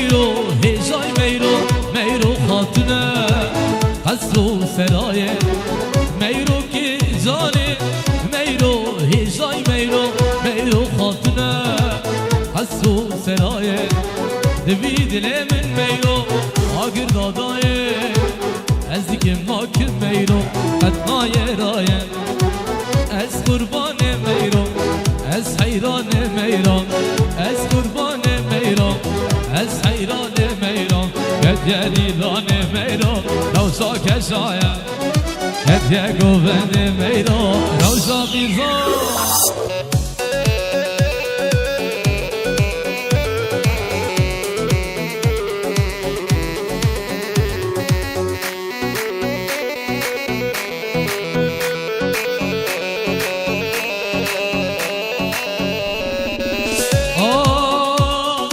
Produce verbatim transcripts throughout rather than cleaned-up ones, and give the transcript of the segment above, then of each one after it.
Meyro, hêjay meyro, meyro xatune, qesr û serayê. Meyro ki canê, meyro, hêjay meyro, meyro xatune, qesr û serayê. Divî dilê min meyro, agir dadayê. Ez dikim makim meyro, qet nayê rayê. Ez qurbanê meyro, ez heyranê meyro, ez qurbanê meyro, ez heyranê meyro. Hediye dîlanê meyro, rewşa keşaye. Hediye govendê meyro, rewşa qîza. Ah,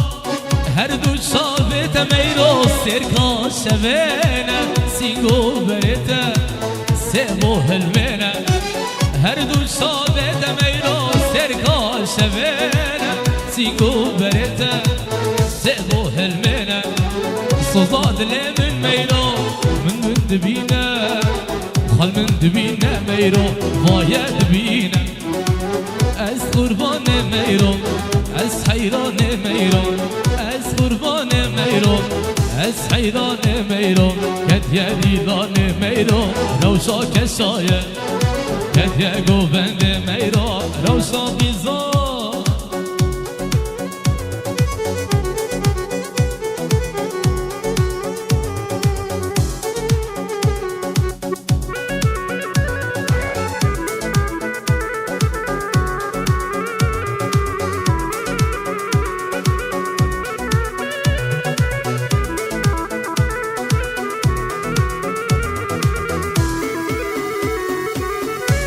her du çavê te meyro sêrka şevê ne, sîngo berê te sêmo hilmê ne. Her du çavê te meyro sêrka şevê ne, sîngo berê te sêmo hilmê ne. Soza dilê min meyro, min min dibîne. Xal min dibîne meyro, vaye dibîne. Ez qurbanê meyro, ez heyranê meyro. Ez qurbanê meyro, ez heyranê meyro. Hediye dîlanê meyro, rewşa keşaye. Hediye govendê meyro, rewşa qîza.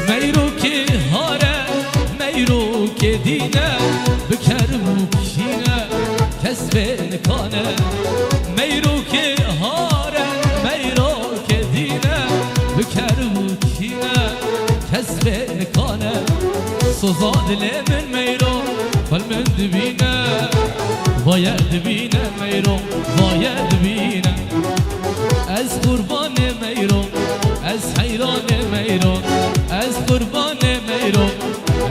Meyrokê hare, meyrokê dîne, bi kerm û kîne kes vê nikane. Meyrokê hare, meyrokê dîne, bi kerm û kîne kes vê nikane. Soza dilê min meyro, xal min dibîne. Vaye dibîne meyro, vaye dibîne. Ez qurbanê meyro, ez heyranê meyro. Ez qurbanê meyro,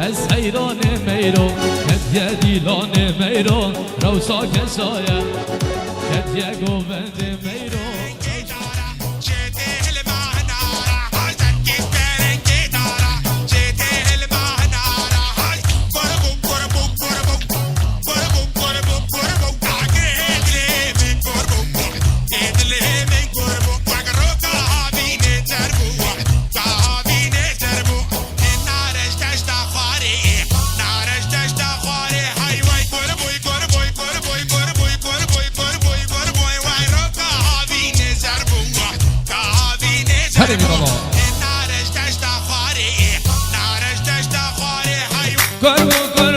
ez heyranê meyro. Hediye dîlanê meyro, rewşa keşaye. Hediye govendê meyro. Hadi bir baba. Gol, gol, gol.